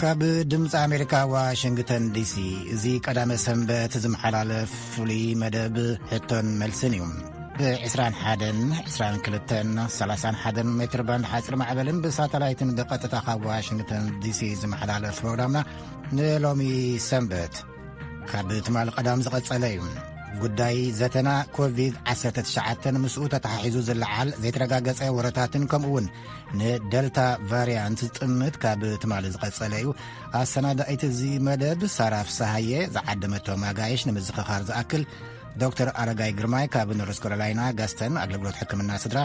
ካብ ድምፂ ኣሜሪካ ዋሽንግተን ዲሲ፣ እዚ ቀዳመ ሰንበት ዝመሓላለፍ ፍሉይ መደብ ሕቶን መልስን እዩ። ብ21፣ 22፣ 31 ሜትር ባንድ ሓፂር ማዕበልን ብሳተላይትን ብቐጥታ ካብ ዋሽንግተን ዲሲ ዝመሓላለፍ ፕሮግራምና ንሎሚ ሰንበት ካብ ትማል ቀዳም ዝቐጸለ እዩ። ጉዳይ ዘተና ኮቪድ-19 ምስኡ ተተሓሒዙ ዝለዓል ዘይተረጋገጸ ወረታትን ከምኡ እውን ንደልታ ቫርያንት ዝጥምት ካብ ትማል ዝቐጸለ እዩ። ኣሰናዳኢት እዚ መደብ ሳራ ፍስሃየ፣ ዝዓደመቶም ኣጋይሽ ንምዝኽኻር ዝኣክል፣ ዶክተር ኣረጋይ ግርማይ ካብ ኖርዝ ካሮላይና ጋስተን ኣገልግሎት ሕክምና ስድራ፣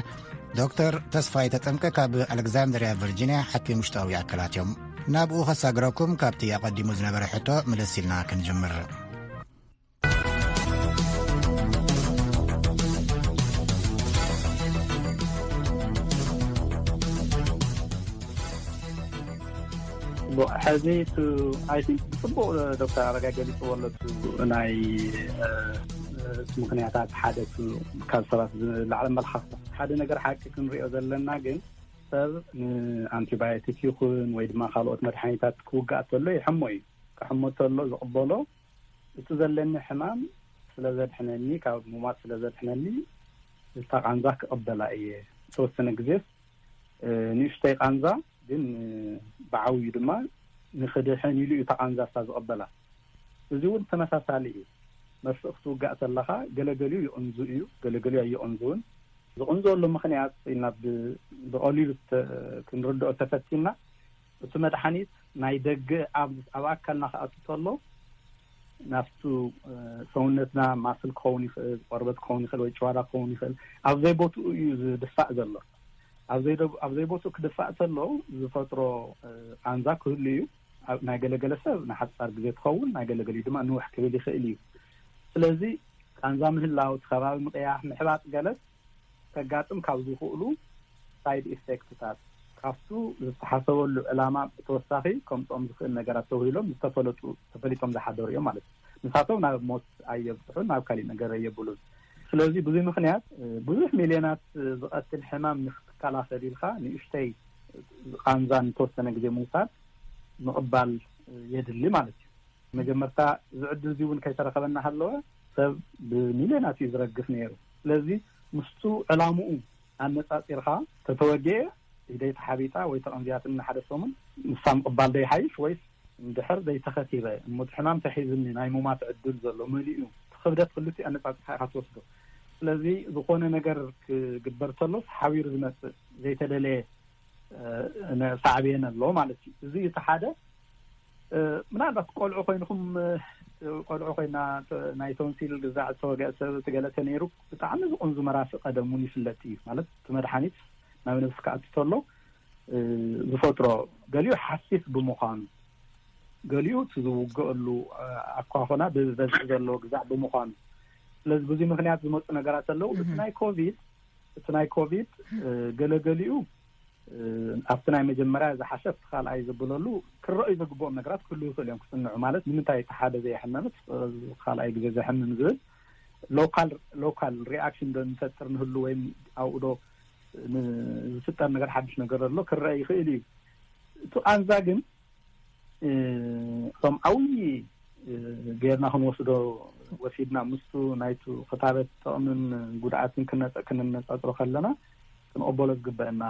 ዶክተር ተስፋይ ተጠምቀ ካብ ኣሌክዛንድርያ ቨርጂንያ ሓኪም ውሽጣዊ ኣካላት እዮም። ናብኡ ከሳግረኩም ካብቲ ኣቐዲሙ ዝነበረ ሕቶ ምልስ ኢልና ክንጅምር። ሕዚ እቲ ኣይ ቲንክ ብፅቡቅ ዶክተር ኣረጋይ ገሊፅዎ ኣሎ። እቲ ናይ እ፣ እ፣ እቲ ምክንያታት ሓደ እቲ ካብ ሰባት ዝለዓለ መልሓስ ሓደ ነገር ሓቂ ክንሪኦ ዘለና ግን ሰብ ንኣንቲባዮቲክ ይኹን ወይ ድማ ካልኦት መድሓኒታት ክውጋእ ተሎ ይሕሞ እዩ። ክሕሞ ተሎ ዝቕበሎ እቲ ዘለኒ ሕማም ስለ ዘድሕነኒ፣ ካብ ሙማት ስለ ዘድሕነኒ እታ ቃንዛ ክቕበላ እየ። ዝተወሰነ ግዜስ እ፣ ንእሽተይ ቃንዛ ግን እ፣ ብዓብዩ ድማ ንክድሕን ኢሉ እዩ እታ ቃንዛ እሳ ዝቕበላ። እዚ እውን ተመሳሳሊ እዩ። መርፍእ ክትውጋእ ተለኻ ገለገሊኡ ይቕንዙ እዩ፣ ገለገሊኡ ኣይቕንዙውን። ዝቕንዘሉ ምኽንያት ኢና ብ- ብቐሊሉ ተ- ክንርድኦ ተፈቲና፣ እቲ መድሓኒት ናይ ደገ ኣብ ኣብ ኣካልና ክኣቱ ተሎ ናብቱ እ፣ ሰውነትና ማስል ክኸውን ይኽእል፣ ቆርበት ክኸውን ይኽእል ወይ ጭዋዳ ክኸውን ይኽእል፣ ኣብ ዘይቦትኡ እዩ ዝድፋእ ዘሎ። ኣብ ዘይደ- ኣብ ዘይቦትኡ ክድፋእ ተሎ ዝፈጥሮ እ፣ ቃንዛ ክህሉ እዩ። ኣብ- ናይ ገለገለ ሰብ ንሓጻር ግዜ ትኸውን፣ ናይ ገለገሊኡ ድማ ንውሕ ክብል ይኽእል እዩ። ስለዚ ቃንዛ ምህላው፣ እቲ ከባቢ ምቕያሕ፣ ምሕባጥ ገለስ ከጋጥም ካብ ዝኽእሉ ሳይድ ኢፌክትታት ካብቱ ዝተሓሰበሉ ዕላማ ብተወሳኺ ከምፅኦም ዝኽእል ነገራት ተውሂሎም ዝተፈለጡ ተፈሊጦም ዝሓደሩ እዮም ማለት እዩ። ንሳቶም ናብ ሞት ኣየብፅሑን ናብ ካሊእ ነገር ኣየብሉን። ስለዚ ብዙይ ምክንያት እ፣ ብዙሕ ሚልዮናት ዝቐትል ሕማም ንክትከላኸል ኢልካ ንእሽተይ ቃንዛ ንተወሰነ ግዜ ምውሳድ ምቕባል እ፣ የድሊ ማለት እዩ። መጀመርታ እዚ ዕድል እዚ እውን ከይተረኸበና ሃለወ ሰብ ብሚልዮናት እዩ ዝረግፍ ነይሩ። ስለዚ ምስቱ ዕላምኡ ኣነፃፂርካ ተተወግኤ ኢደይ ተሓቢጣ ወይ ተቐንዚያትኒ ንሓደ ሰሙን ንሳ ምቕባል ዶ ይሓይሽ ወይስ እንድሕር ዘይተኸቲበ እሞ እቲ ሕማም ተሒዝኒ ናይ ሙማት ዕድል ዘሎ መሊኡ እቲ ክብደት ክልቲኡ ኣነፃፂርካ ኢኻ ትወስዶ። ስለዚ ዝኾነ ነገር ክግበር ተሎስ ሓቢሩ ዝመፅእ ዘይተደለየ ሳዕቤን ኣሎ ማለት እዩ። እዚ እቲ ሓደ ምናልባት ቆልዑ ኮይንኹም ቆልዑ ኮይና ናይ ቶንሲል ግዛዕ ዝተወገአ ሰብ ትገለተ ነይሩ ብጣዕሚ ዝቕንዙ መራፍእ ቀደም እውን ይፍለጥ እዩ ማለት እቲ መድሓኒት ናብ ነብሲ ክኣቱ ተሎ ዝፈጥሮ ገሊኡ ሓሲስ ብምዃኑ ገሊኡ እቲ ዝውገአሉ ኣኳኾና ብበዝሒ ዘለዎ ግዛዕ ብምዃኑ ስለዚ ብዙ ምክንያት ዝመፁ ነገራት ኣለዉ እቲ ናይ ኮቪድ እቲ ናይ ኮቪድ ገለገሊኡ ኣብቲ ናይ መጀመርያ ዝሓሸ ኣብቲ ካልኣይ ዘብለሉ ክረኣዩ ዘግብኦም ነገራት ክህሉ ይኽእሉ እዮም ክፅንዑ ማለት ንምንታይ እቲ ሓደ ዘየሕመምት ካልኣይ ግዜ ዘሕምም ዝብል ሎካል ሎካል ሪኣክሽን ዶ ንፈጥር ንህሉ ወይም ኣብኡ ዶ ዝፍጠር ነገር ሓድሽ ነገር ኣሎ ክረአ ይኽእል እዩ እቲ ቃንዛ ግን ከም ዓብዪ ጌርና ክንወስዶ ወሲድና ምስቱ ናይቱ ክታበት ጥቕምን ጉድኣትን ክነፀ ክንነፃፅሮ ከለና ክንቕበሎ ዝግበአና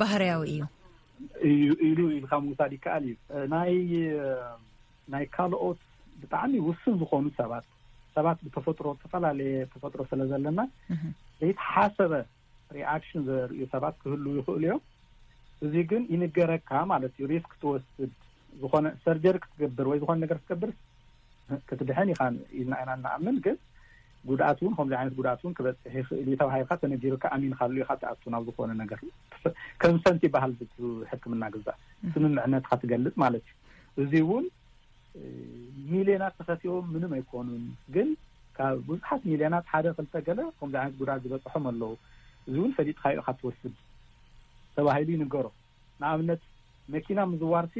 ባህርያዊ እዩ እዩ ኢሉ ኢልካ ምውሳድ ይከኣል እዩ ናይ ናይ ካልኦት ብጣዕሚ ውስን ዝኾኑ ሰባት ሰባት ብተፈጥሮ ዝተፈላለየ ተፈጥሮ ስለ ዘለና ዘይተሓሰበ ሪኣክሽን ዘርእዩ ሰባት ክህልዉ ይኽእሉ እዮም። እዚ ግን ይንገረካ ማለት እዩ። ሪስክ ትወስድ ዝኾነ ሰርጀሪ ክትገብር ወይ ዝኾነ ነገር ክትገብር ክትድሕን ኢኻ ኢልና ኢና እንኣምን። ግን ጉድኣት እውን ከምዚ ዓይነት ጉድኣት እውን ክበፅሕ ይኽእል እዩ ተባሂልካ ተነጊሩካ ኣሚንካሉ ኢኻ ትኣቱ ናብ ዝኾነ ነገር። ኮንሰንት ይበሃል ሕክምና ግዛእ ስምምዕነትካ ትገልፅ ማለት እዩ። እዚ እውን ሚልዮናት ተኸሲቦም ምንም ኣይኮኑን። ግን ካብ ብዙሓት ሚልዮናት ሓደ ክልተ ገለ ከምዚ ዓይነት ጉድኣት ዝበፅሖም ኣለዉ። እዚ እውን ፈሊጥካዮ ኢኻ ትወስድ ተባሂሉ ይንገሮ። ንኣብነት መኪና ምዝዋርሲ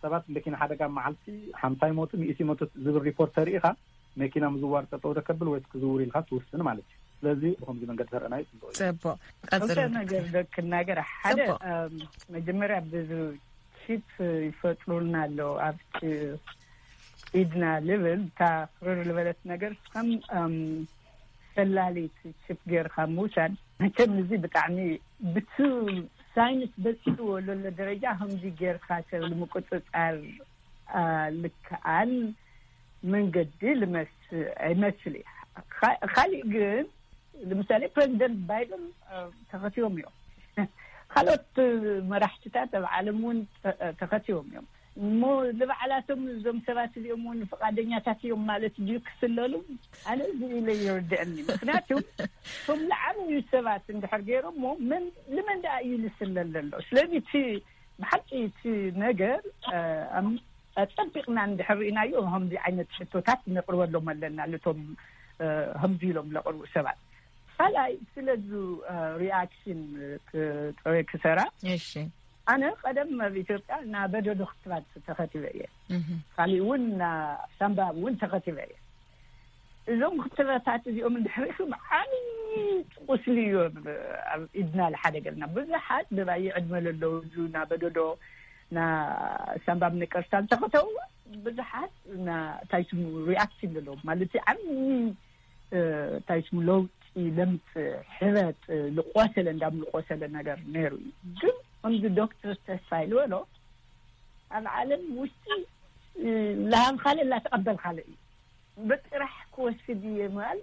ሰባት መኪና ሓደጋ መዓልቲ ሓምሳ ይሞቱ ሚእቲ ይሞቱ ዝብል ሪፖርት ተሪኢኻ መኪና ምዝዋር ጠጠው ዶ ከብል ወይስ ክዝውር ኢልካ ትውስን ማለት እዩ። ስለዚ ብከምዚ መንገዲ ተረእናዮ ፅቡቅ እዩ። ፅቡቅ ቀፅል። ነገር ዶ ክናገር ሓደ ፅቡቅ። መጀመርያ ብዚ ፊት ይፈጥሩልና ኣለዉ ኣብቲ ኢድና ልብል። እታ ክርር ዝበለት ነገር ከም ሰላሊት ችፕ ጌርካ ምውሳድ፣ መቸም እዚ ብጣዕሚ ብቲ ሳይንስ በፂሕዎ ዘሎ ደረጃ ከምዚ ጌርካ ሰብ ንምቁፅፃር ልክኣል መንገዲ ልመስ ኣይመስል እዩ። ካሊእ ግን ንምሳሌ ፕሬዚደንት ባይደን ተኸትዮም እዮም። ካልኦት መራሕትታት ኣብ ዓለም እውን ተኸትዮም እዮም። እሞ ንባዕላቶም እዞም ሰባት እዚኦም እውን ፍቓደኛታት እዮም ማለት ድዩ ክስለሉ? ኣነ እዚ ኢለ ይርድአኒ። ምክንያቱ እቶም ለዓበዩ ሰባት እንድሕር ገይሮሞ መን ንመን ደኣ እዩ ዝስለል ዘሎ? ስለዚ እቲ ብሓቂ እቲ ነገር ኣጸቢቕና እንድሕር ርኢናዮ ከምዚ ዓይነት ሕቶታት ነቕርበሎም ኣለና። ልቶም ከምዚ ኢሎም ለቕርቡ ሰባት ካልኣይ ስለዚ ሪኣክሽን ክሰራ እሺ ኣነ ቀደም ኣብ ኢትዮጵያ እና በደዶ ክትባት ተኸቲበ እየ። ካሊእ እውን እና ሳምባ እውን ተኸቲበ እየ። እዞም ክትባታት እዚኦም እንድሕሪኹም ዓብዪ ቁስሊ እዮም ኣብ ኢድና ዝሓደገልና። ብዙሓት ብባይ ዕድመ ለለዉ እዙ እና በደዶ እና ሳምባ ምንቀርታ ዝተኸተቡ ብዙሓት እና እንታይ ስሙ ሪኣክሽን ዘለዎም ማለት ዓብዪ እንታይ ስሙ ለውጢ ለምፅ ሕበጥ ልቆሰለ እንዳም ልቆሰለ ነገር ነይሩ እዩ። ግን ከምዚ ዶክተር ተስፋ ይልበሎ ኣብ ዓለም ውሽጢ ለሃብካለ ላተቐበልካለ እዩ። ብጥራሕ ክወስድ እየ ምባል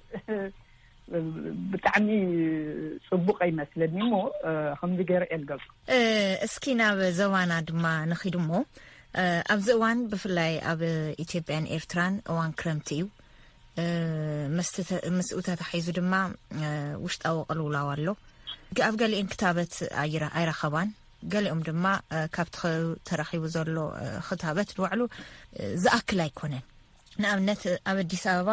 ብጣዕሚ ፅቡቅ ኣይመስለኒ እሞ ከምዚ ገይረ እየ ዝገልፆ። እስኪ ናብ ዞባና ድማ ንኺድ እሞ ኣብዚ እዋን ብፍላይ ኣብ ኢትዮጵያን ኤርትራን እዋን ክረምቲ እዩ። ምስኡ ተታሒዙ ድማ ውሽጣዊ ቅልውላው ኣሎ። ኣብ ገሊኤን ክታበት ኣይረኸባን፣ ገሊኦም ድማ ካብቲ ተረኺቡ ዘሎ ክታበት ንባዕሉ ዝኣክል ኣይኮነን። ንኣብነት ኣብ ኣዲስ ኣበባ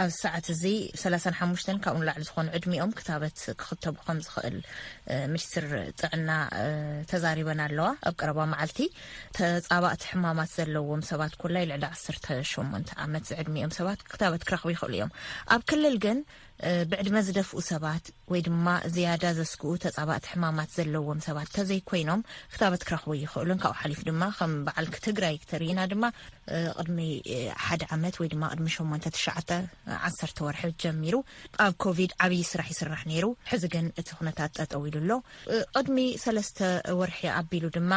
ኣብዚ ሰዓት እዚ ሰላሳን ሓሙሽተን ካብኡ ንላዕሊ ዝኾኑ ዕድሚኦም ክታበት ክኽተቡ ከም ዝኽእል ሚኒስትር ጥዕና ተዛሪበን ኣለዋ። ኣብ ቀረባ መዓልቲ ተጻባእቲ ሕማማት ዘለዎም ሰባት ኮላይ ልዕሊ ዓሰርተ ሸሞንተ ዓመት ዝዕድሚኦም ሰባት ክታበት ክረኽቡ ይኽእሉ እዮም። ኣብ ክልል ግን ብዕድመ ዝደፍኡ ሰባት ወይ ድማ ዝያዳ ዘስግኡ ተጻባእቲ ሕማማት ዘለዎም ሰባት ተዘይኮይኖም ክታበት ክረኽቡ ይኽእሉን ካብኡ ሓሊፉ ድማ ከም በዓል ትግራይ ተሪኢና ድማ ቅድሚ ሓደ ዓመት ወይ ድማ ቅድሚ ሸሞንተ ትሽዓተ ዓሰርተ ወርሒ ጀሚሩ ኣብ ኮቪድ ዓብዪ ስራሕ ይስራሕ ነይሩ። ሕዚ ግን እቲ ኩነታት ጠጠው ኢሉ ኣሎ። ቅድሚ ሰለስተ ወርሒ ኣቢሉ ድማ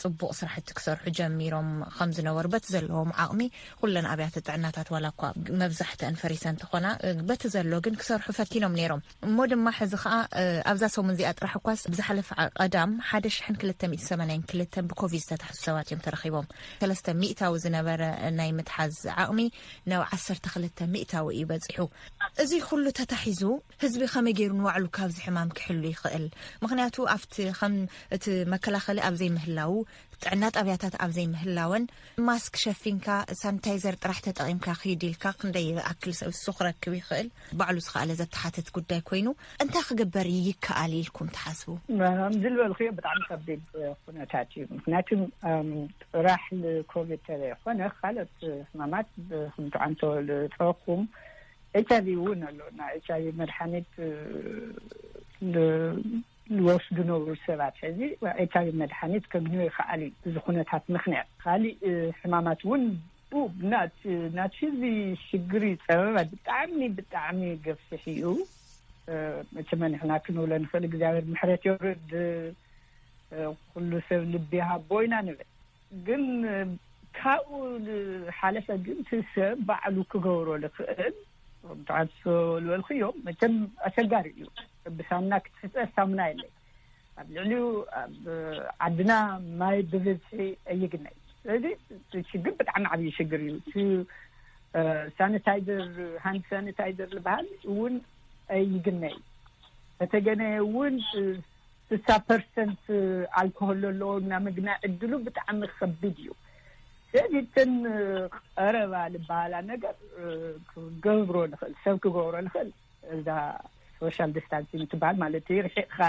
ፅቡቕ ስራሕቲ ክሰርሑ ጀሚሮም ከም ዝነበሩ በቲ ዘለዎም ዓቕሚ ኩለን ኣብያተ ጥዕናታት ዋላ እኳ መብዛሕተአን ፈሪሰ እንተኾና በቲ ዘሎ ግን ክሰርሑ ፈቲኖም ነይሮም። እሞ ድማ ሕዚ ከዓ ኣብዛ ሰሙን እዚኣ ጥራሕ እኳስ ብዝሓለፈ ቀዳም ሓደ ሽሕን ክልተ ሚእቲ ሰማንያን ክልተን ብኮቪድ ዝተታሕዙ ሰባት እዮም ተረኺቦም። ሰለስተ ሚእታዊ ዝነበረ ናይ ምትሓዝ ዓቕሚ ናብ ዓሰርተ ክልተ ሚእታዊ እዩ በፂሑ። እዚ ኩሉ ተታሒዙ ህዝቢ ከመይ ገይሩ ንባዕሉ ካብዚ ሕማም ክሕሉ ይኽእል? ምክንያቱ ኣብቲ ከም እቲ መከላኸሊ ኣብ ዘይምህላው ጥዕና ጣብያታት ኣብ ዘይምህላወን ማስክ ሸፊንካ ሳኒታይዘር ጥራሕ ተጠቒምካ ክይድ ኢልካ ክንደይ ይኣክል ሰብ እሱ ክረክብ ይኽእል? ባዕሉ ዝኸኣለ ዘተሓትት ጉዳይ ኮይኑ እንታይ ክግበር ይከኣል ኢልኩም ትሓስቡ? ከምዚ ዝበልክዮ ብጣዕሚ ከቢድ ኩነታት እዩ። ምክንያቱ ጥራሕ ንኮቪድ ተዘይኮነ ካልኦት ሕማማት ከምቲ ዓንቶ ዝጠወኩም ኤች ኣይቪ እውን ኣሎ። ና ኤች ኣይቪ መድሓኒት ዝወስዱ ነብሩ ሰባት ሕዚ ኤች ኣይቪ መድሓኒት ከግንዮ ይከኣል እዩ። እዚ ኩነታት ምክንያት ካሊእ ሕማማት እውን ናት ናት ህዝቢ ሽግር እዩ። ፀበባ ብጣዕሚ ብጣዕሚ ገፍሕ እዩ። መቸመ ንሕና ክንብሎ ንኽእል እግዚኣብሔር ምሕረት የውርድ ኩሉ ሰብ ልቢ ሃቦ ኢና ንብል። ግን ካብኡ ዝሓለፈ ግን እቲ ሰብ ባዕሉ ክገብሮ ዝኽእል ተዓሶ ዝበልክዮ መቸም ኣሸጋሪ እዩ። ብሳሙና ክትሕፀ ሳሙና የለይ። ኣብ ልዕሊኡ ኣብ ዓድና ማይ ብብዝሒ ኣይግነይ። ስለዚ እቲ ሽግር ብጣዕሚ ዓብዪ ሽግር እዩ። እቲ ሳኒታይዘር ሃንድ ሳኒታይዘር ዝበሃል እውን ኣይግነይ። ከተገነየ እውን ስሳ ፐርሰንት ኣልኮሆል ዘለዎ እና ምግናዕ ዕድሉ ብጣዕሚ ከቢድ እዩ። ስለዚ እተን ቀረባ ዝበሃላ ነገር ክገብሮ ንኽእል ሰብ ክገብሮ ንኽእል እዛ ሶሻል ዲስታንሲንግ ትበሃል ማለት እዩ። ርሒቕካ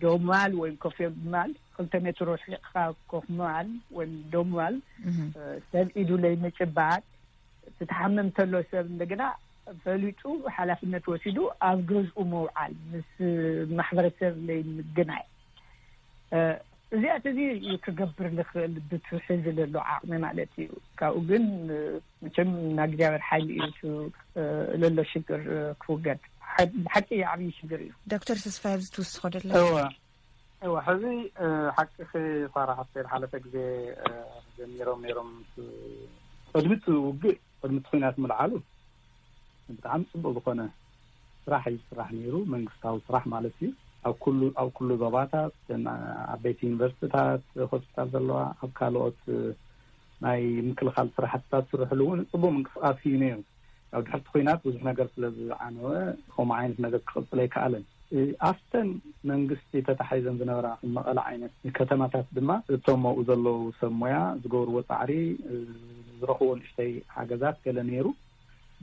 ደው ምባል ወይም ኮፍ ምባል ክልተ ሜትሮ ርሒቕካ ኮፍ ምባል ወይም ደው ምባል ሰብ ኢዱ ለይምጭባጥ እቲ ተሓምም ተሎ ሰብ እንደገና ፈሊጡ ሓላፍነት ወሲዱ ኣብ ገዝኡ ምውዓል ምስ ማሕበረሰብ ለይምግናይ እዚኣት እዚ እዩ ክገብር ዝኽእል ብቲ ሕዚ ዘሎ ዓቕሚ ማለት እዩ። ካብኡ ግን መቸም ናይ እግዚኣብሔር ሓይሊ እዩ እቲ ለሎ ሽግር ክውገድ። ብሓቂ ዓብዪ ሽግር እዩ። ዶክተር ተስፋ ኣብዚ ትውስኾ ደለ? እወ እወ ሕዚ ሓቂ ሳራ ሓፍተይ ሓለፈ ግዜ ጀሚሮም ነይሮም። ቅድሚ እቲ ውግእ ቅድሚ እቲ ኩናት ምልዓሉ ብጣዕሚ ፅቡቅ ዝኾነ ስራሕ እዩ ዝስራሕ ነይሩ። መንግስታዊ ስራሕ ማለት እዩ። ኣብ ኩሉ ኣብ ኩሉ ዞባታት ዓበይቲ ዩኒቨርሲቲታት፣ ሆስፒታል ዘለዋ ኣብ ካልኦት ናይ ምክልኻል ስራሕትታት ዝስርሕሉ እውን ፅቡቅ ምንቅስቃስ እዩ ነይሩ። ኣብ ድሕርቲ ኩናት ብዙሕ ነገር ስለ ዝዓነወ ከምኡ ዓይነት ነገር ክቅፅል ኣይከኣለን። ኣብተን መንግስቲ ተታሒዘን ዝነበራ መቐለ ዓይነት ከተማታት ድማ እቶም ኣብኡ ዘለዉ ሰብ ሞያ ዝገብርዎ ፃዕሪ ዝረኽቦ ንእሽተይ ሓገዛት ገለ ነይሩ።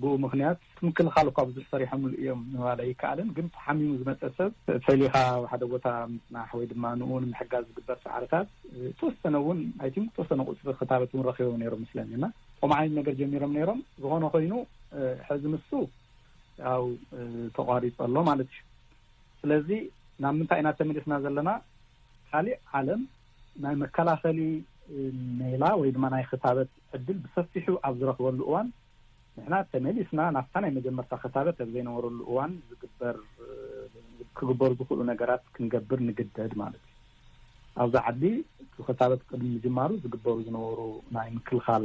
ብኡ ምክንያት ምክልኻል እኳ ብዙሕ ሰሪሖምሉ እዮም ምባል ኣይከኣልን። ግን ተሓሚሙ ዝመፀ ሰብ ፈሊኻ ሓደ ቦታ ምፅናሕ ወይ ድማ ንኡ ንምሕጋዝ ዝግበር ፃዕርታት ዝተወሰነ እውን ኣይቲም ዝተወሰነ ቁፅሪ ክታበት እውን ረኪቦም ነይሮም ምስለኒ እና ከምኡ ዓይነት ነገር ጀሚሮም ነይሮም። ዝኾነ ኮይኑ ሕዚ ንሱ ያው ተቋሪፁ ኣሎ ማለት እዩ። ስለዚ ናብ ምንታይ ኢና ተመሊስና ዘለና? ካሊእ ዓለም ናይ መከላኸሊ ሜላ ወይ ድማ ናይ ክታበት ዕድል ብሰፊሑ ኣብ ዝረኽበሉ እዋን ንሕና ተመሊስና ናብታ ናይ መጀመርታ ክታበት ኣብ ዘይነበረሉ እዋን ዝግበር ክግበሩ ዝኽእሉ ነገራት ክንገብር ንግደድ ማለት እዩ። ኣብዚ ዓዲ እቲ ክታበት ቅድሚ ምጅማሩ ዝግበሩ ዝነበሩ ናይ ምክልኻል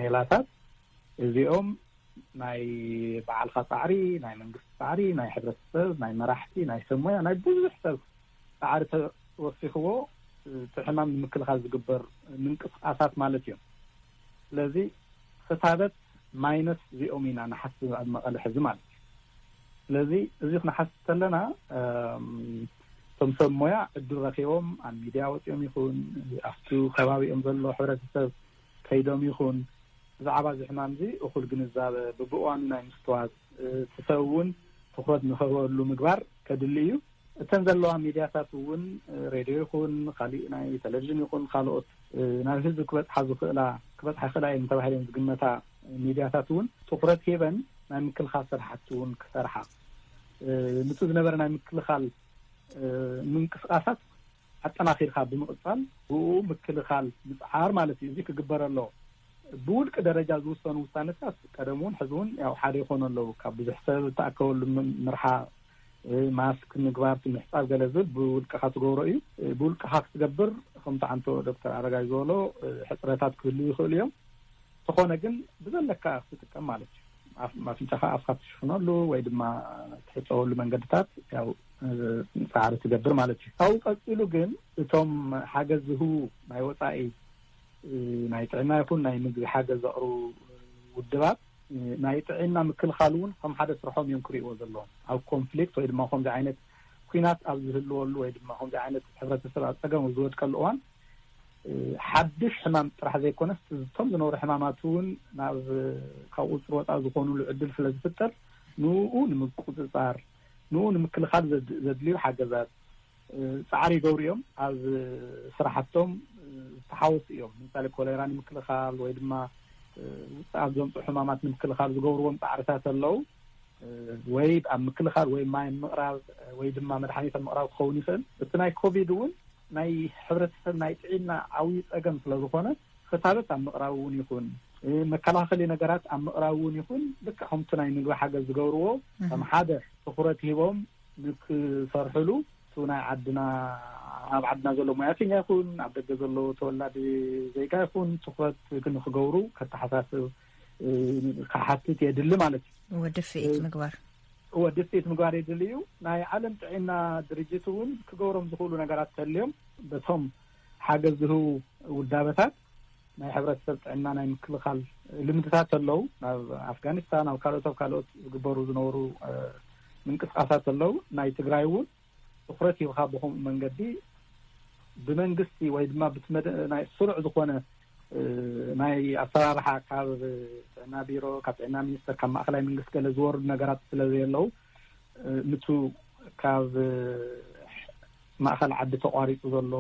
ሜላታት እዚኦም ናይ በዓልካ ፃዕሪ፣ ናይ መንግስቲ ፃዕሪ፣ ናይ ሕብረተሰብ፣ ናይ መራሕቲ፣ ናይ ሰብ ሞያ፣ ናይ ብዙሕ ሰብ ፃዕሪ ተወሲኽዎ እቲ ሕማም ንምክልኻል ዝግበር ምንቅስቃሳት ማለት እዮም። ስለዚ ክታበት ማይነስ እዚኦም ኢና ንሓስብ ኣብ መቐለ ሕዚ ማለት እዩ። ስለዚ እዚ ክንሓስብ ከለና እቶም ሰብ ሞያ ዕድል ረኪቦም ኣብ ሚድያ ወፂኦም ይኹን ኣብቲ ከባቢኦም ዘሎ ሕብረተሰብ ከይዶም ይኹን ብዛዕባ እዚ ሕማም እዚ እኹል ግንዛበ ብብእዋኑ ናይ ምስትዋት እቲ ሰብ እውን ትኩረት ንክህበሉ ምግባር ከድሊ እዩ። እተን ዘለዋ ሚድያታት እውን ሬድዮ ይኹን ካሊእ ናይ ቴሌቪዥን ይኹን ካልኦት ናብ ህዝቢ ክበፅሓ ዝኽእላ ክበፅሓ ይኽእላ እየን ተባሂለን ዝግመታ ሚድያታት እውን ትኩረት ሂበን ናይ ምክልኻል ስራሕቲ እውን ክሰርሓ ንቲ ዝነበረ ናይ ምክልኻል ምንቅስቃሳት ኣጠናኺርካ ብምቕፃል ብኡ ምክልኻል ምፅዓር ማለት እዩ። እዚ ክግበር ኣለዎ። ብውልቂ ደረጃ ዝውሰኑ ውሳነታት ቀደም እውን ሕዚ እውን ያው ሓደ ይኾኑ ኣለዉ። ካብ ብዙሕ ሰብ ዝተኣከበሉ ምርሓ፣ ማስክ ምግባር፣ ምሕፃብ ገለ ዝብል ብውልቅኻ ትገብሮ እዩ። ብውልቅኻ ክትገብር ከምቲ ዓንቶ ዶክተር ኣረጋይ ዝበሎ ሕፅረታት ክህልዉ ይኽእሉ እዮም። ተኾነ ግን ብዘለካ ክትጥቀም ማለት እዩ። ኣፍንጫኻ ኣፍካ ትሽፍነሉ ወይ ድማ ትሕፀወሉ መንገድታት ያው ፃዕሪ ትገብር ማለት እዩ። ካብኡ ቀፂሉ ግን እቶም ሓገዝ ዝህቡ ናይ ወፃኢ ናይ ጥዕና ይኹን ናይ ምግቢ ሓገዝ ዘቕርቡ ውድባት ናይ ጥዕና ምክልኻል እውን ከም ሓደ ስርሖም እዮም ክርእይዎ ዘለዎም። ኣብ ኮንፍሊክት ወይ ድማ ከምዚ ዓይነት ኩናት ኣብ ዝህልወሉ ወይ ድማ ከምዚ ዓይነት ሕብረተሰብ ኣብ ፀገም ዝወድቀሉ እዋን ሓድሽ ሕማም ጥራሕ ዘይኮነስ እቶም ዝነበሩ ሕማማት እውን ናብ ካብ ቁፅሪ ወፃ ዝኾኑሉ ዕድል ስለ ዝፍጠር ንኡ ንምቁፅፃር ንኡ ንምክልኻል ዘድልዩ ሓገዛት ፃዕሪ ይገብሩ እዮም። ኣብ ስራሕቶም ዝተሓወሱ እዮም። ንምሳሌ ኮሌራ ንምክልኻል ወይ ድማ ውፅኣት ዘምፅኡ ሕማማት ንምክልኻል ዝገብርዎም ፃዕርታት ኣለዉ። ወይ ኣብ ምክልኻል ወይ ማይ ምቕራብ ወይ ድማ መድሓኒት ኣብ ምቕራብ ክኸውን ይኽእል። እቲ ናይ ኮቪድ እውን ናይ ሕብረተሰብ ናይ ጥዒና ዓብዪ ፀገም ስለዝኾነ ክታበት ኣብ ምቕራብ እውን ይኹን መከላኸሊ ነገራት ኣብ ምቕራብ እውን ይኹን ልክዕ ከምቲ ናይ ምግቢ ሓገዝ ዝገብርዎ ከም ሓደ ትኹረት ሂቦም ንክሰርሕሉ እቲ ናይ ዓድና ኣብ ዓድና ዘሎ ሞያተኛ ይኹን ኣብ ደገ ዘሎ ተወላዲ ዜጋ ይኹን ትኹረት ንክገብሩ ከተሓሳስብ ክሓትት የድሊ ማለት እዩ። ወድፍኢት ምግባር ወድፍኢት ምግባር የድሊ እዩ። ናይ ዓለም ጥዕና ድርጅት እውን ክገብሮም ዝኽእሉ ነገራት ተልዮም በቶም ሓገዝ ዝህቡ ውዳበታት ናይ ሕብረተሰብ ጥዕና ናይ ምክልኻል ልምድታት ኣለዉ። ናብ ኣፍጋኒስታን ኣብ ካልኦት ኣብ ካልኦት ዝግበሩ ዝነበሩ ምንቅስቃሳት ኣለዉ። ናይ ትግራይ እውን ትኩረት ሂብካ ብከምኡ መንገዲ ብመንግስቲ ወይ ድማ ብቲ ናይ ስሩዕ ዝኾነ ናይ ኣሰራርሓ ካብ ጥዕና ቢሮ ካብ ጥዕና ሚኒስተር ካብ ማእኸላይ መንግስቲ ገለ ዝወርዱ ነገራት ስለ ዘየለዉ ምቱ ካብ ማእኸል ዓዲ ተቋሪፁ ዘሎ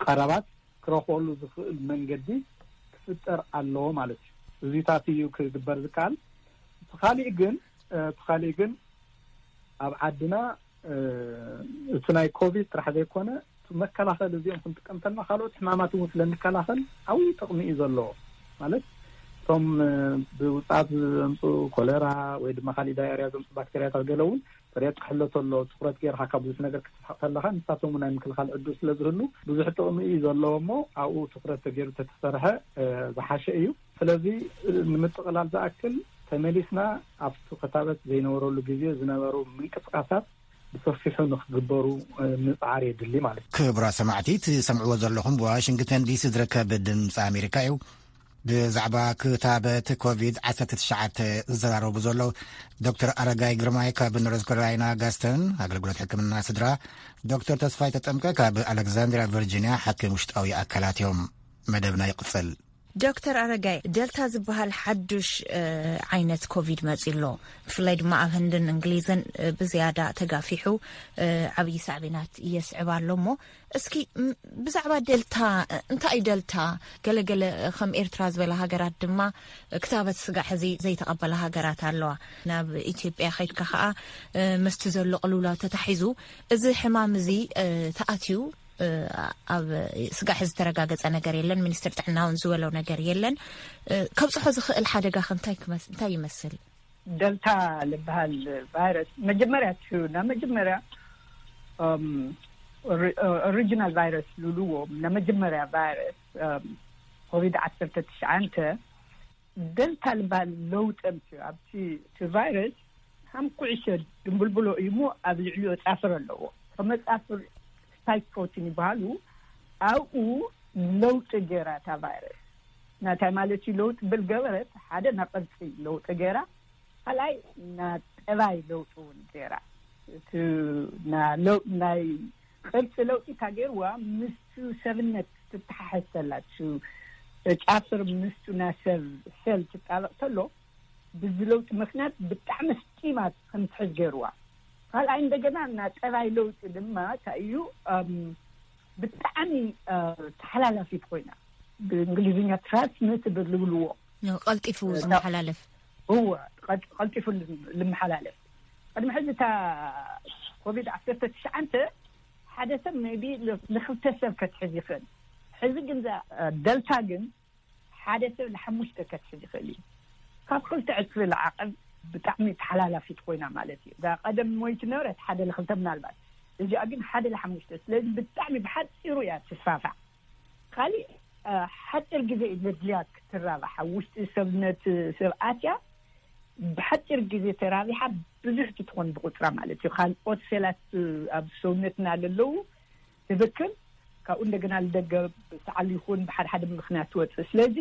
ቀረባት ክረኽበሉ ዝኽእል መንገዲ ክፍጠር ኣለዎ ማለት እዩ። እዚታት እዩ ክግበር ዝከኣል። እቲ ካሊእ ግን እቲ ካሊእ ግን ኣብ ዓድና እቲ ናይ ኮቪድ ጥራሕ ዘይኮነ እቲ መከላኸል እዚኦም ክንጥቀም እንተልና ካልኦት ሕማማት እውን ስለ ንከላኸል ዓብዪ ጥቕሚ እዩ ዘለዎ። ማለት እቶም ብውፃት ዘምፁ ኮለራ ወይ ድማ ካሊእ ዳያርያ ዘምፁ ባክተርያታት ገለ እውን ጥሬት ክሕሎ ተሎ ትኩረት ገይርካ ካብ ብዙሕ ነገር ክትስሓቕ ከለኻ ንሳቶም ናይ ምክልኻል ዕድል ስለ ዝህሉ ብዙሕ ጥቕሚ እዩ ዘለዎ። እሞ ኣብኡ ትኩረት ተገይሩ ተተሰርሐ ዝሓሸ እዩ። ስለዚ ንምጥቕላል ዝኣክል ተመሊስና ኣብቲ ክታበት ዘይነበረሉ ግዜ ዝነበሩ ምንቅስቃሳት ብሰፊሑ ንክግበሩ ምፅዓር የድሊ ማለት እዩ። ክቡራ ሰማዕቲ፣ ትሰምዕዎ ዘለኹም ብዋሽንግተን ዲሲ ዝርከብ ድምፂ ኣሜሪካ እዩ። ብዛዕባ ክታበት ኮቪድ ዓሰርተ ትሽዓተ ዝዘራረቡ ዘለዉ ዶክተር ኣረጋይ ግርማይ ካብ ኖርዝ ካሮላይና ጋስተን ኣገልግሎት ሕክምና ስድራ፣ ዶክተር ተስፋይ ተጠምቀ ካብ ኣሌክዛንድሪያ ቨርጂኒያ ሓኪም ውሽጣዊ ኣካላት እዮም። መደብና ይቕጽል። ዶክተር ኣረጋይ፣ ደልታ ዝበሃል ሓዱሽ ዓይነት ኮቪድ መጺ ኣሎ። ብፍላይ ድማ ኣብ ህንድን እንግሊዝን ብዝያዳ ተጋፊሑ ዓብዪ ሳዕቤናት የስዕብ ኣሎ። እሞ እስኪ ብዛዕባ ደልታ፣ እንታይ እዩ ደልታ? ገለገለ ከም ኤርትራ ዝበላ ሃገራት ድማ ክታበት ስጋዕ ሕዚ ዘይተቐበላ ሃገራት ኣለዋ። ናብ ኢትዮጵያ ከይድካ ከዓ ምስቲ ዘሎ ቅልውላው ተታሒዙ እዚ ሕማም እዚ ተኣትዩ ኣብ ስጋዕ ዝተረጋገጸ ነገር የለን። ሚኒስትር ጥዕና እውን ዝበለው ነገር የለን። ከብፅሖ ዝኽእል ሓደጋ ከ እንታይ ይመስል? ደልታ ዝበሃል ቫይረስ መጀመርያ እቲ ናብ መጀመርያ ኦሪጂናል ቫይረስ ዝብልዎ፣ ናብ መጀመርያ ቫይረስ ኮቪድ ዓሰርተ ትሽዓተ ደልታ ዝበሃል ለውጢ ኣምፅኡ። ኣብቲ እቲ ቫይረስ ከም ኩዕሾ ድንብልብሎ እዩ እሞ ኣብ ልዕሊኡ ፃፍር ኣለዎ። ከመፃፍር ስፓይክ ፕሮቲን ይበሃሉ። ኣብኡ ለውጢ ገይራ እታ ቫይረስ። ናታይ ማለት እዩ ለውጢ ብል ገበረት ሓደ ናብ ቅርፂ ለውጢ ገይራ፣ ካልኣይ ናብ ጠባይ ለውጢ እውን ገይራ። እቲ ናይ ቅርፂ ለውጢ እታ ገይርዋ ምስቱ ሰብነት ትተሓሕዝ ተላ፣ ጫፍር ምስቱ ናይ ሰብ ሴል ትጣበቕ ተሎ ብዚ ለውጢ ምክንያት ብጣዕሚ ስጢማት ከምትሕዝ ገይርዋ። ካልኣይ እንደገና እና ጠባይ ለውጢ ድማ እንታይ እዩ ብጣዕሚ ተሓላላፊት ኮይና፣ ብእንግሊዝኛ ትራንስሚትብል ዝብልዎ፣ ቀልጢፉ ዝመሓላለፍ። እወ፣ ቀልጢፉ ልመሓላለፍ። ቅድሚ ሕዚ እታ ኮቪድ ዓሰርተ ትሽዓተ ሓደ ሰብ ቢ ንክልተ ሰብ ከትሕዝ ይኽእል። ሕዚ ግን ደልታ ግን ሓደ ሰብ ንሓሙሽተ ከትሕዝ ይኽእል እዩ። ካብ ክልተ ዕፅፊ ዝዓቐብ ብጣዕሚ ተሓላላፊት ኮይና ማለት እዩ። እዛ ቀደም ወይ ትነበረት ሓደ ለክልተ ምናልባት፣ እዚኣ ግን ሓደ ለሓሙሽተ። ስለዚ ብጣዕሚ ብሓፂሩ እያ ትስፋፋዕ። ካሊእ ሓፂር ግዜ እዩ ዘድልያ ክትራባሕ። ኣብ ውሽጢ ሰብነት ሰብ ኣትያ ብሓፂር ግዜ ተራቢሓ ብዙሕ ትትኾን ብቁፅራ ማለት እዩ። ካልኦት ሴላት ኣብ ሰውነትና ለለዉ ትብክል፣ ካብኡ እንደገና ልደገ ብሰዓል ይኹን ብሓደ ሓደ ምክንያት ትወፅእ። ስለዚ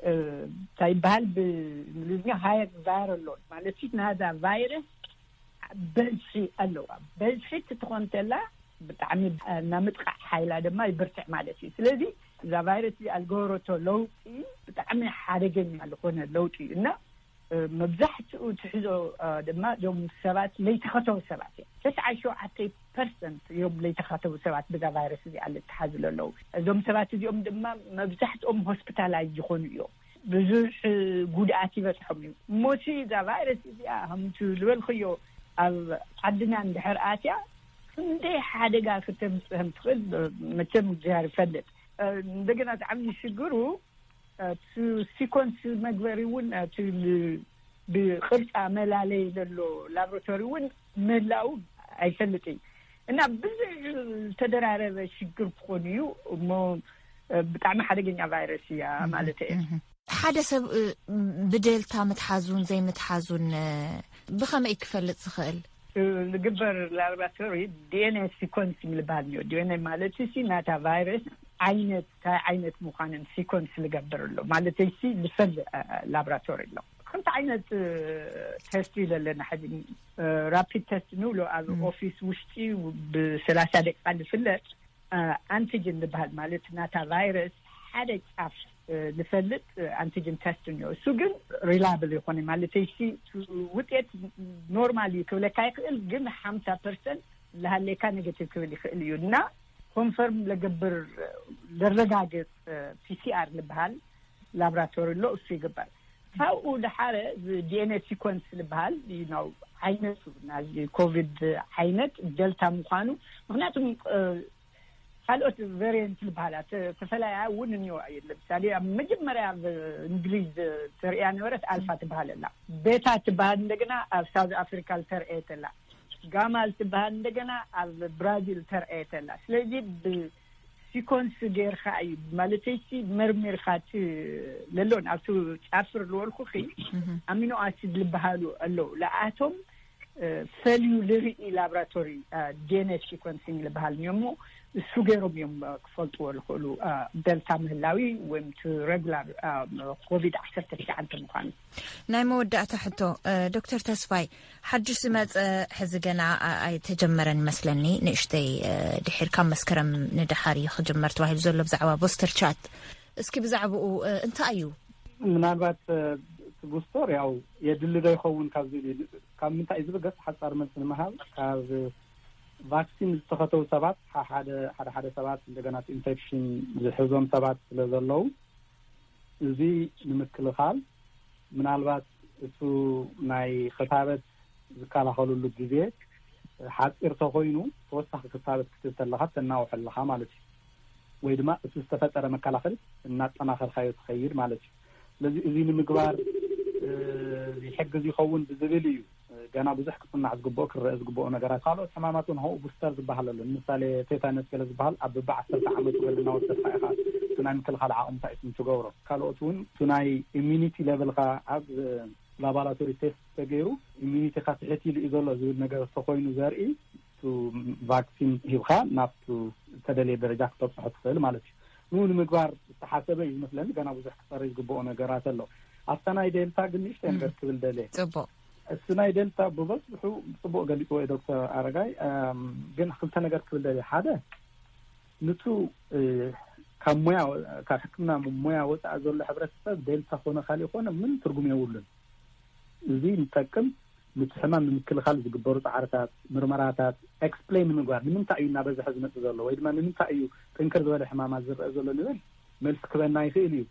እንታይ ይበሃል ብእንግሊዝኛ ሃየር ቫይራል ሎድ ማለት እዩ። ናዛ ቫይረስ በዝሒ ኣለዋ። በዝሒ ትትኾን ተላ ብጣዕሚ ናምጥቃዕ ሓይላ ድማ ይብርትዕ ማለት እዩ። ስለዚ እዛ ቫይረስ እዚኣ ዝገበረቶ ለውጢ ብጣዕሚ ሓደገኛ ዝኾነ ለውጢ እዩ እና መብዛሕትኡ ትሕዞ ድማ እዞም ሰባት ለይተኸተቡ ሰባት እዮም። ተስዓ ሸውዓተ ፐርሰንት እዮም ለይተኸተቡ ሰባት ብዛ ቫይረስ እዚኣ ልተሓዙ ለለዉ። እዞም ሰባት እዚኦም ድማ መብዛሕትኦም ሆስፒታላይዝ ዝኾኑ እዮም። ብዙሕ ጉድኣት ይበፅሖም እዩ። እሞሲ እዛ ቫይረስ እዚኣ ከምቲ ዝበልክዮ ኣብ ዓድና እንድሕር ኣትያ ክንደይ ሓደጋ ክተምፅእ ከም ትኽእል መቸም እግዚኣብሔር ይፈልጥ። እንደገና እቲ ዓብዪ ሽግሩ እቲ ሲኮንስ መግበሪ እውን እቲ ብቅርፃ መላለይ ዘሎ ላቦራቶሪ እውን ምህላው ኣይፈልጥን እና ብዙሕ ዝተደራረበ ሽግር ክኾን እዩ እሞ ብጣዕሚ ሓደገኛ ቫይረስ እያ ማለት እየ። ሓደ ሰብ ብደልታ ምትሓዙን ዘይምትሓዙን ብኸመይ ክፈልጥ ዝኽእል? ዝግበር ላቦራቶሪ ዲኤንኤ ሲኮንስ ዝበሃል እዩ። ዲኤንኤ ማለት ሲ ናታ ቫይረስ ዓይነት እንታይ ዓይነት ምዃንን ሲኮንስ ዝገብር ኣሎ ማለት ሲ ዝፈል ላቦራቶሪ ኣሎ። ከምቲ ዓይነት ተስት እዩ ዘለና ሕዚ ራፒድ ተስት ንብሎ ኣብ ኦፊስ ውሽጢ ብሰላሳ ደቂቃ ዝፍለጥ ኣንቲጅን ዝበሃል ማለት ናታ ቫይረስ ሓደ ጫፍ ዝፈልጥ ኣንቲጅን ተስት እኒኦ። እሱ ግን ሪላብል ይኾነ ማለት ሲ ውጤት ኖርማል እዩ ክብለካ ይኽእል፣ ግን ሓምሳ ፐርሰንት ዝሃለካ ኔጌቲቭ ክብል ይኽእል እዩ እና ኮንፈርም ለገብር ለረጋግፅ ፒሲኣር ዝበሃል ላብራቶሪ ኣሎ፣ እሱ ይግበር። ካብኡ ደሓረ ዲኤንኤ ሲኮንስ ዝበሃል ነው ዓይነቱ ናይ ኮቪድ ዓይነት ደልታ ምዃኑ፣ ምክንያቱም ካልኦት ቨሪየንት ዝበሃላ ተፈላያ እውን እኒዋ እዩ። ለምሳሌ ኣብ መጀመርያ ኣብ እንግሊዝ ተርእያ ነበረት ኣልፋ ትበሃል ኣላ። ቤታ ትበሃል እንደገና ኣብ ሳውዝ ኣፍሪካ ተርእየት ኣላ። ጋማ ትበሃል እንደገና ኣብ ብራዚል ተርእየት ኣላ። ስለዚ ብሲኮንስ ጌርካ እዩ፣ ማለተይሲ መርሚርካ፣ ለሎን ኣብቲ ጫፍር ዝበልኩኺ ኣሚኖ ኣሲድ ዝበሃሉ ኣለዉ። ለኣቶም ፈልዩ ልርኢ ላብራቶሪ ዲኤንኤ ሲኮንሲንግ ዝበሃል እኒኦሞ፣ እሱ ገይሮም እዮም ክፈልጥዎ ዝኽእሉ ደልታ ምህላዊ ወይም ቲ ሬጉላር ኮቪድ ዓሰርተ ትሽዓተ ምዃኑ። ናይ መወዳእታ ሕቶ፣ ዶክተር ተስፋይ፣ ሓድሽ ዝመፀ ሕዚ ገና ኣይተጀመረን ይመስለኒ፣ ንእሽተይ ድሒር ካብ መስከረም ንድሓር እዩ ክጅመር ተባሂሉ ዘሎ ብዛዕባ ቦስተር ሻት። እስኪ ብዛዕባኡ እንታይ እዩ? ምናልባት እቲ ቡስተር ያው የድሊ ዶ ይኸውን ካብ ዝብል እዩ። ካብ ምንታይ እዩ ዝብል ገስ ሓጻር መልሲ ንምሃብ፣ ካብ ቫክሲን ዝተኸተቡ ሰባት ሓደ ሓደ ሰባት እንደገና ኢንፌክሽን ዝሕዞም ሰባት ስለ ዘለዉ፣ እዚ ንምክልኻል ምናልባት እሱ ናይ ክታበት ዝከላኸሉሉ ግዜ ሓፂር ተኮይኑ፣ ተወሳኺ ክታበት ክትብ ተለካ ተናውሕ ኣለካ ማለት እዩ። ወይ ድማ እቲ ዝተፈጠረ መከላኸሊ እናጠናኸርካዮ ትኸይድ ማለት እዩ። ስለዚ እዚ ንምግባር ይሕግዝ ይኸውን ብዝብል እዩ ገና ብዙሕ ክፅናዕ ዝግብኦ፣ ክረአ ዝግብኦ ነገራት። ካልኦት ሕማማት እውን ሆኡ ቡስተር ዝበሃል ኣሎ። ንምሳሌ ቴታነስ ገለ ዝበሃል ኣብ በቢ ዓሰርተ ዓመቱ ገለ እናወሰድካ ኢኻ እቲ ናይ ምክልኻል ዓቕምታ እዩ ትገብሮ። ካልኦት እውን እቲ ናይ ኢሚኒቲ ሌቨልካ ኣብ ላባራቶሪ ቴስት ተገይሩ ኢሚኒቲካ ትሕት ኢሉ እዩ ዘሎ ዝብል ነገር ተኮይኑ ዘርኢ፣ ቱ ቫክሲን ሂብካ ናብቱ ዝተደለየ ደረጃ ክተብፅሖ ትኽእል ማለት እዩ። ንኡ ንምግባር ዝተሓሰበ እዩ ዝመስለኒ። ገና ብዙሕ ክፀረ ዝግብኦ ነገራት ኣሎ። ኣብታ ናይ ዴልታ ግን ንእሽተይ ነገር ክብል ደልየ። ፅቡቅ። እቲ ናይ ዴልታ ብበዝሑ ብፅቡቅ ገሊፅዎ እዩ ዶክተር ኣረጋይ። ግን ክልተ ነገር ክብል ደልየ። ሓደ፣ ንቱ ካብ ሞያ፣ ካብ ሕክምና ሞያ ወፃኢ ዘሎ ሕብረተሰብ ዴልታ ኮነ ካሊእ ኮነ ምን ትርጉም የብሉን። እዚ ንጠቅም፣ ንቲ ሕማም ንምክልኻል ዝግበሩ ፃዕርታት፣ ምርመራታት ኤክስፕሌን ንምግባር፣ ንምንታይ እዩ እናበዝሐ ዝመፅእ ዘሎ ወይ ድማ ንምንታይ እዩ ጥንክር ዝበለ ሕማማት ዝረአ ዘሎ ንብል መልሲ ክበና ይኽእል እዩ።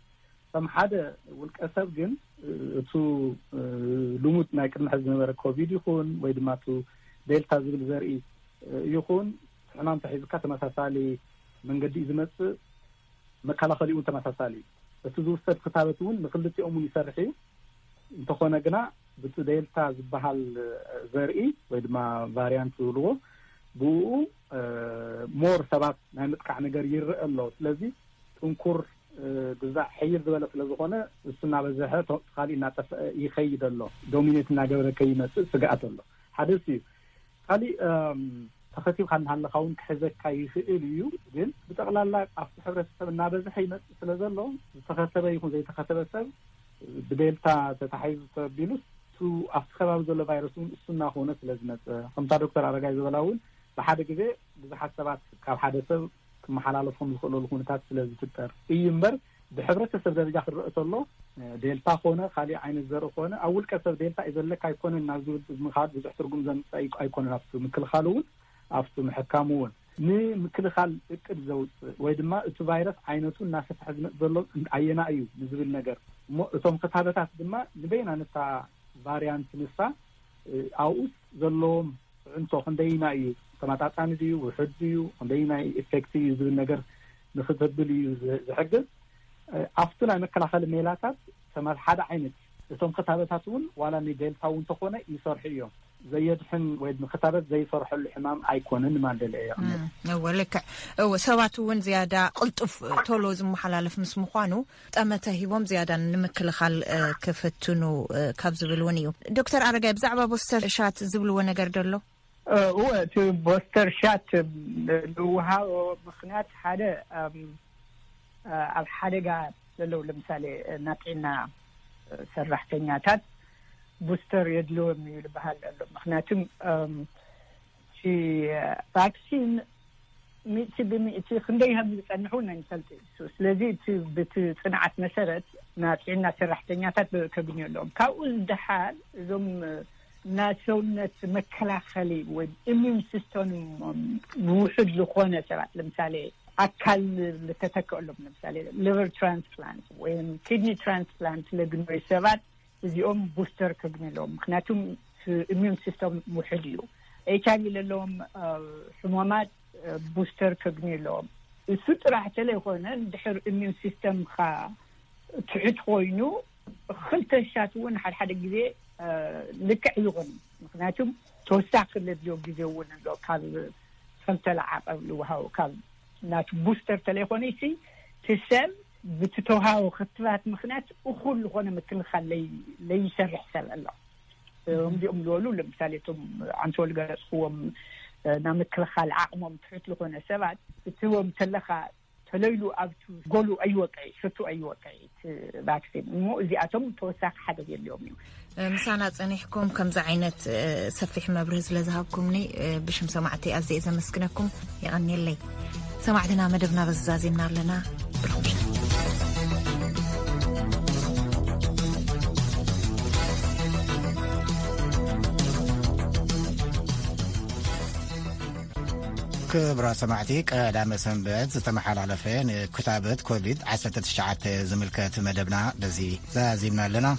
ከም ሓደ ውልቀ ሰብ ግን እቱ ልሙድ ናይ ቅድሚ ሕዚ ዝነበረ ኮቪድ ይኹን ወይ ድማ እቱ ዴልታ ዝብል ዘርኢ ይኹን፣ ሕማም ተሒዝካ ተመሳሳሊ መንገዲ እዩ ዝመፅእ። መከላኸሊኡ እውን ተመሳሳሊ እዩ። እቲ ዝውሰድ ክታበት እውን ንክልቲኦም እውን ይሰርሕ እዩ። እንተኾነ ግና ብቲ ዴልታ ዝበሃል ዘርኢ ወይ ድማ ቫሪያንት ዝብልዎ፣ ብኡ ሞር ሰባት ናይ ምጥቃዕ ነገር ይረአ ኣሎ። ስለዚ ጥንኩር ግዛዕ ሕይል ዝበለ ስለ ዝኾነ፣ እሱ እናበዝሐ፣ ካሊእ እናጠፍአ ይኸይድ ኣሎ። ዶሚኔት እናገበረ ከይመፅእ ስግኣት ኣሎ። ሓደ እሱ እዩ። ካሊእ ተኸቲብካ እናሃለካ እውን ክሕዘካ ይኽእል እዩ። ግን ብጠቕላላ ኣብቲ ሕብረተሰብ እናበዝሐ ይመፅእ ስለ ዘሎ፣ ዝተኸተበ ይኹን ዘይተኸተበ ሰብ ብዴልታ ተታሒዙ ተቢሉስ፣ እቱ ኣብቲ ከባቢ ዘሎ ቫይረስ እውን እሱ እናኾነ ስለ ዝመፀ፣ ከምታ ዶክተር ኣረጋይ ዝበላ እውን ብሓደ ግዜ ብዙሓት ሰባት ካብ ሓደ ሰብ ክመሓላለፎም ዝኽእለሉ ኩነታት ስለ ዝፍጠር እዩ እምበር፣ ብሕብረተሰብ ደረጃ ክረአ ተሎ ዴልታ ኮነ ካሊእ ዓይነት ዘርኢ ኮነ ኣብ ውልቀ ሰብ ዴልታ እዩ ዘለካ ኣይኮነን ናብ ዝብል ምኻድ ብዙሕ ትርጉም ዘምፅእ ኣይኮነን። ኣብቲ ምክልኻል እውን ኣብቲ ምሕካም እውን ንምክልኻል እቅድ ዘውፅእ ወይ ድማ እቲ ቫይረስ ዓይነቱ እናሰፍሐ ዝመፅ ዘሎ ኣየና እዩ ንዝብል ነገር እሞ እቶም ክታበታት ድማ ንበይና ነታ ቫሪያንት ንሳ ኣብኡስ ዘለዎም ፅዕንቶ ክንደይና እዩ፣ ተመጣጣኒ ድዩ፣ ውሑድ ድዩ፣ ክንደይናይ ኢፌክት እዩ ዝብል ነገር ንክተብል እዩ ዝሕግዝ። ኣብቲ ናይ መከላኸሊ ሜላታት ተመ ሓደ ዓይነት እቶም ክታበታት እውን ዋላ ንዴልታ እውን ተኾነ ይሰርሑ እዮም። ዘየድሕን ወይ ክታበት ዘይሰርሐሉ ሕማም ኣይኮነን ማለለ እየ። እወ ልክዕ። እወ ሰባት እውን ዝያዳ ቅልጡፍ ቶሎ ዝመሓላለፍ ምስ ምዃኑ ጠመተ ሂቦም ዝያዳ ንምክልኻል ክፍትኑ ካብ ዝብል እውን እዩ። ዶክተር ኣረጋይ ብዛዕባ ቦስተር ሻት ዝብልዎ ነገር ደሎ? እወ እቲ ቦስተር ሻት ዝውሃቦ ምክንያት ሓደ ኣብ ሓደጋ ዘለዉ ለምሳሌ ናጥዕና ሰራሕተኛታት ቡስተር የድልዎም እዩ ዝበሃል ኣሎ። ምክንያቱም እቲ ቫክሲን ሚእቲ ብሚእቲ ክንደይ ከም ዝፀንሑ ናይ ንፈልጥ እዩ። ስለዚ እቲ ብቲ ፅንዓት መሰረት ናጥዕና ሰራሕተኛታት ከግንዮ ኣለዎም። ካብኡ ዝደሓር እዞም ናይ ሰውነት መከላኸሊ ወይ ኢሚዩን ሲስተም ውሑድ ዝኾነ ሰባት ለምሳሌ ኣካል ዝተተከአሎም ለምሳሌ ሊቨር ትራንስፕላንት ወይም ኪድኒ ትራንስፕላንት ለግንበዩ ሰባት እዚኦም ቡስተር ከግኒ ኣለዎም። ምክንያቱም ኢሚዩን ሲስተም ውሕድ እዩ። ኤች ኣይቪ ለለዎም ሕሞማት ቡስተር ከግኒ ኣለዎም። እሱ ጥራሕ ተለይኮነ፣ ድሕር ኢሚዩን ሲስተምካ ትሑት ኮይኑ፣ ክልተ ሻት እውን ሓደ ሓደ ግዜ ልክዕ ይኹን። ምክንያቱም ተወሳኺ ለድልዮ ግዜ እውን ኣሎ። ካብ ክልተ ለዓቐብ ልውሃው ካብ ናቱ ቡስተር ተለይኮነ ሲ ትሰብ ብትተውሃቦ ክትባት ምክንያት እኹል ዝኾነ ምክልኻል ለይ- ለይሰርሕ ሰብ ኣሎ። እምዚኦም ዝበሉ ለምሳሌ እቶም ኣንተ ወልገለፅክዎም ናብ ምክልኻል ዓቕሞም ትሑት ዝኾነ ሰባት እትዎም ተለኻ ተለይሉ ኣብቱ ጎሉ ኣይወቀ ሽቱ ኣይወቀ ቫክሲን እሞ እዚኣቶም ተወሳኺ ሓገዝ የድልዮም እዩ። ምሳና ጸኒሕኩም ከምዚ ዓይነት ሰፊሕ መብርህ ስለ ዝሃብኩምኒ ብሽም ሰማዕቲ ኣዝየ ዘመስግነኩም። የቐንየለይ። ሰማዕትና መደብና በዚ ዛዚምና ኣለና። ብሩኽ ምሸት። ክብራ ሰማዕቲ፣ ቀዳመ ሰንበት ዝተመሓላለፈ ንክታበት ኮቪድ ዓሰርተ ትሽዓተ ዝምልከት መደብና በዚ ዛዚምና ኣለና።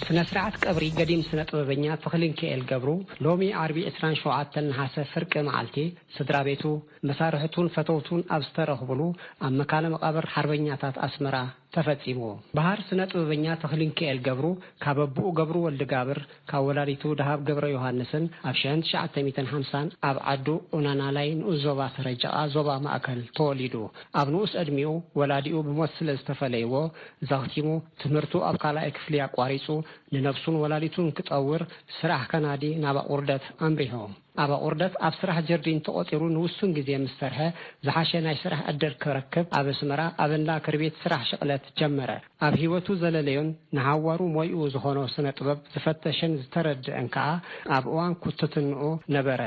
ስነ ስርዓት ቀብሪ ገዲም ስነ ጥበበኛ ተኽሊንኪኤል ገብሩ ሎሚ ዓርቢ ዕስራን ሸውዓተን ነሓሰ ፍርቂ መዓልቲ ስድራ ቤቱ፣ መሳርሕቱን ፈተውቱን ኣብ ዝተረኽብሉ ኣብ መካነ መቓብር ሓርበኛታት ኣስመራ ተፈጺሙ። ባህር ስነ ጥበበኛ ተኽሊንኪኤል ገብሩ ካብ ኣቦኡ ገብሩ ወልድጋብር፣ ካብ ወላዲቱ ደሃብ ገብረ ዮሃንስን ኣብ ሽሕን ትሽዓተ ሚእትን ሓምሳን ኣብ ዓዱ ኡናናላይ ንኡስ ዞባ ሰረጀቓ ዞባ ማእከል ተወሊዱ። ኣብ ንኡስ ዕድሚኡ ወላዲኡ ብሞት ስለ ዝተፈለይዎ ዘኽቲሙ ትምህርቱ ኣብ ካልኣይ ክፍሊ ኣቋሪጹ ንነብሱን ወላዲቱን ክጠውር ስራሕ ከናዲ ናብ ኣቑርደት ኣምሪሑ። ኣብ ኣቑርደት ኣብ ስራሕ ጀርዲን ተቖጺሩ ንውሱን ግዜ ምስ ሰርሐ ዝሓሸ ናይ ስራሕ ዕድል ክረክብ ኣብ ኣስመራ ኣብ እንዳ ክርቤት ስራሕ ሽቕለት ጀመረ። ኣብ ህይወቱ ዘለለዮን ንሃዋሩ ሞይኡ ዝኾኖ ስነ ጥበብ ዝፈተሸን ዝተረድአን ከኣ ኣብ እዋን ኩትትንኡ ነበረ።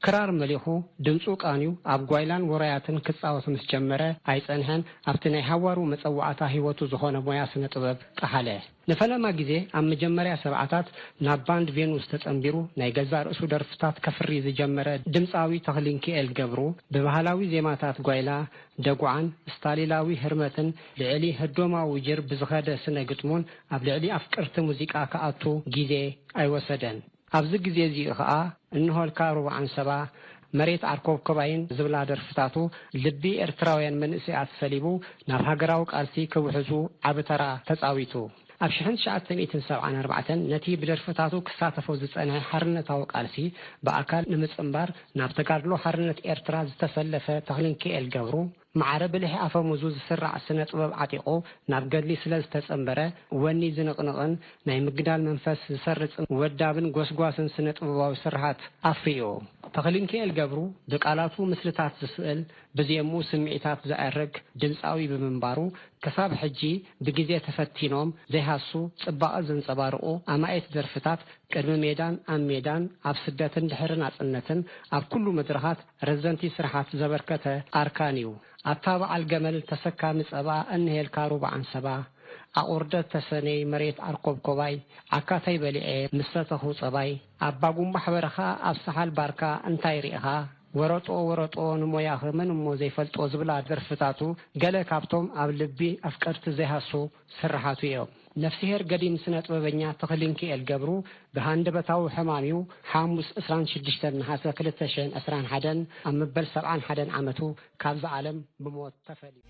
ክራር መሊኹ ድምጹ ቃንዩ ኣብ ጓይላን ውራያትን ክጻወት ምስ ጀመረ ኣይጸንሐን ኣብቲ ናይ ሃዋሩ መጸዋዕታ ህይወቱ ዝኾነ ሞያ ስነ ጥበብ ጠሓለ። ንፈለማ ግዜ ኣብ መጀመርያ ሰብዓታት ናብ ባንድ ቬኑስ ተጸንቢሩ ናይ ገዛእ ርእሱ ደርፍታት ከፍሪ ዝጀመረ ድምጻዊ ተኽሊንኪኤል ገብሩ ብባህላዊ ዜማታት ጓይላ፣ ደጉዓን ስታሊላዊ ህርመትን ልዕሊ ህዶማዊ ጅር ብዝኸደ ስነ ግጥሙን ኣብ ልዕሊ ኣፍቀርቲ ሙዚቃ ክኣቱ ግዜ ኣይወሰደን። ኣብዚ ግዜ እዚ ከኣ እንሆልካ ሩባ ዓንሰባ፣ መሬት ዓርኮብኮባይን ዝብላ ደርፍታቱ ልቢ ኤርትራውያን መንእሰያት ሰሊቡ ናብ ሃገራዊ ቃልሲ ክውሕዙ ዓቢ ተራ ተጻዊቱ። ኣብ ሽሕን ትሽዓተ ሚእትን ሰብዓን ኣርባዕተን ነቲ ብደርፍታቱ ክሳተፎ ዝጸንሐ ሓርነታዊ ቃልሲ ብኣካል ንምጽንባር ናብ ተጋድሎ ሓርነት ኤርትራ ዝተሰለፈ ተኽሊንኪኤል ገብሩ፣ ማዕረ ብልሒ ኣፈሙዙ ዝስራዕ ስነ ጥበብ ዓጢቑ ናብ ገድሊ ስለ ዝተጸንበረ፣ ወኒ ዝንቕንቕን ናይ ምግዳል መንፈስ ዝሰርጽን ወዳብን ጎስጓስን ስነ ጥበባዊ ስርሓት ኣፍርዩ። ተኽሊንኪኤል ገብሩ ብቃላቱ ምስልታት ዝስእል፣ ብዜሙ ስምዒታት ዘዕርግ ድምጻዊ ብምንባሩ፣ ክሳብ ሕጂ ብግዜ ተፈቲኖም ዘይሃሱ ጽባቐ ዘንጸባርቑ ኣማኢት ደርፍታት ቅድሚ ሜዳን ኣብ ሜዳን፣ ኣብ ስደትን ድሕሪ ናጽነትን፣ ኣብ ኩሉ መድረኻት ረዘንቲ ስራሓት ዘበርከተ ኣርካን እዩ። ኣታ በዓል ገመል ተሰካሚ ጸባ እንሄልካ ሩባ ዓንሰባ፣ ኣቑርደት ተሰነይ መሬት ኣርኮብኮባይ፣ ዓካተይ በሊዐ ምስ ሰተኹ ጸባይ፣ ኣባ ጉንባሕ በረኻ ኣብ ሰሓል ባርካ እንታይ ርኢኻ፣ ወረጦ ወረጦ ንሞያኺ መን እሞ ዘይፈልጦ ዝብላ ደርፍታቱ ገለ ካብቶም ኣብ ልቢ ኣፍቀርቲ ዘይሃሱ ስርሓቱ እዮም። ነፍስሄር ገዲም ስነ ጥበበኛ ተኽሊንኪኤል ገብሩ ብሃንደበታዊ ሕማም እዩ ሓሙስ ዕስራን ሽዱሽተን ነሓሰ ክልተ ሽሕን ዕስራን ሓደን ኣብ መበል ሰብዓን ሓደን ዓመቱ ካብዛ ዓለም ብሞት ተፈልዩ።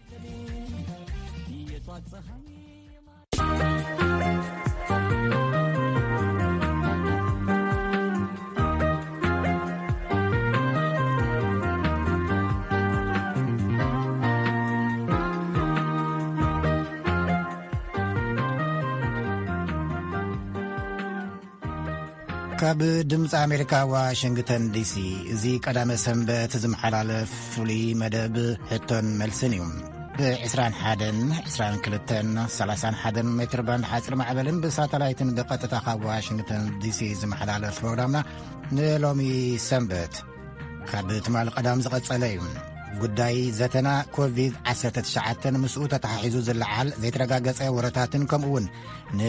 ካብ ድምፂ ኣሜሪካ ዋሽንግተን ዲሲ፣ እዚ ቀዳመ ሰንበት ዝመሓላለፍ ፍሉይ መደብ ሕቶን መልስን እዩ። ብ ዕስራን ሓደን፣ ዕስራን ክልተን፣ ሰላሳን ሓደን ሜትር ባንድ ሓፂር ማዕበልን ብሳተላይትን ብቐጥታ ካብ ዋሽንግተን ዲሲ ዝመሓላለፍ ፕሮግራምና ንሎሚ ሰንበት ካብ ትማል ቀዳም ዝቐጸለ እዩ። ጉዳይ ዘተና ኮቪድ ዓሰርተ ትሽዓተ ምስኡ ተተሓሒዙ ዝለዓል ዘይተረጋገጸ ወረታትን ከምኡ እውን